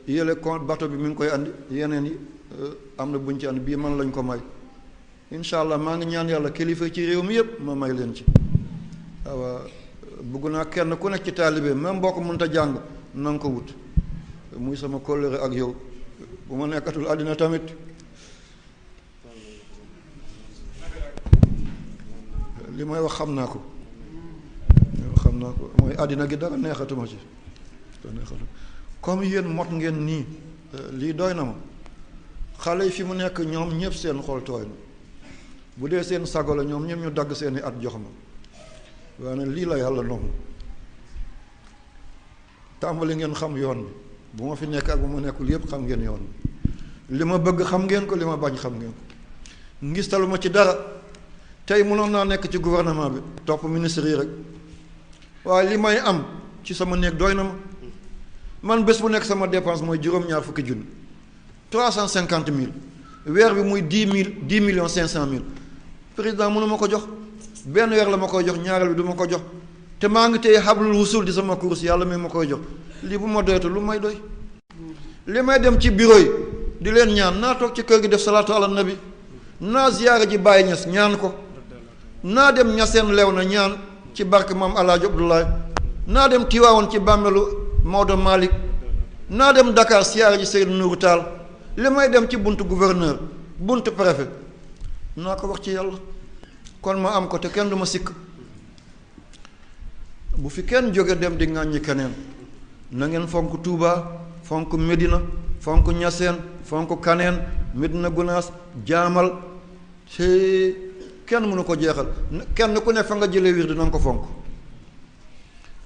yële kon bato bi mi ngi koy andi yeneen yi am na buñ ci andi bii man lañ ko may incha allah maa ngi ñaan yàlla kilifa ci réew mi yëpp ma may leen ci waaw bëgg naa kenn ku nekk ci taalibe même boo ko mënta jàng na nga ko wut muy sama kóllëre ak yow bu ma nekkatul àddina tamit li may wax xam naa ko mooy àddina gi dara neexatuma ci comme yéen mot ngeen nii lii doy na ma xale yi fi mu nekk ñoom ñëpp seen xol tooy na bu dee seen sago la ñoom ñëpp ñu dagg seeni at jox ma waaye nag lii la yàlla noonu tàmbali ngeen xam yoon bi bu ma fi nekk ak bu ma nekkul yëpp xam ngeen yoon bi li ma bëgg xam ngeen ko li ma bañ xam ngeen ko ngistalu ma ci dara tey mënoon naa nekk ci gouvernement bi topp ministre yi rek waaye li may am ci sama néeg doy na ma man bés bu nekk sama dépense mooy juróom-ñaar fukki junni 350 000 weer bi muy 10 millions 500 000 président mënu ma ko jox benn weer la ma koy jox ñaareel bi du ma ko jox te maa ngi tey xablul wusul di sama course yàlla mi ma koy jox lii bu ma doyatu lu may doy li may dem ci bureau yi di leen ñaan naa toog ci kër gi def salaatu ala nabi naa ziyaara ji Baye Niass ñaan ko naa dem ñaseen lew na ñaan ci barke maam Alaaji Abdoulaye naa dem Tiwaawoon ci bàmmeelu Maodo Malick naa dem Dakar siyaara ji Seydou Nourou Tall li may dem ci buntu gouverneur buntu préfet naa ko wax ci yàlla kon ma am ko te kenn du ma sikk bu fi kenn jóge dem di ŋàññi keneen na ngeen fonk Touba fonk Medina fonk Ñaseen fonk Kaneen Medina Gunaas jaamal te kenn mënu ko jeexal kenn ku ne fa nga jëlee wir di na nga ko fonk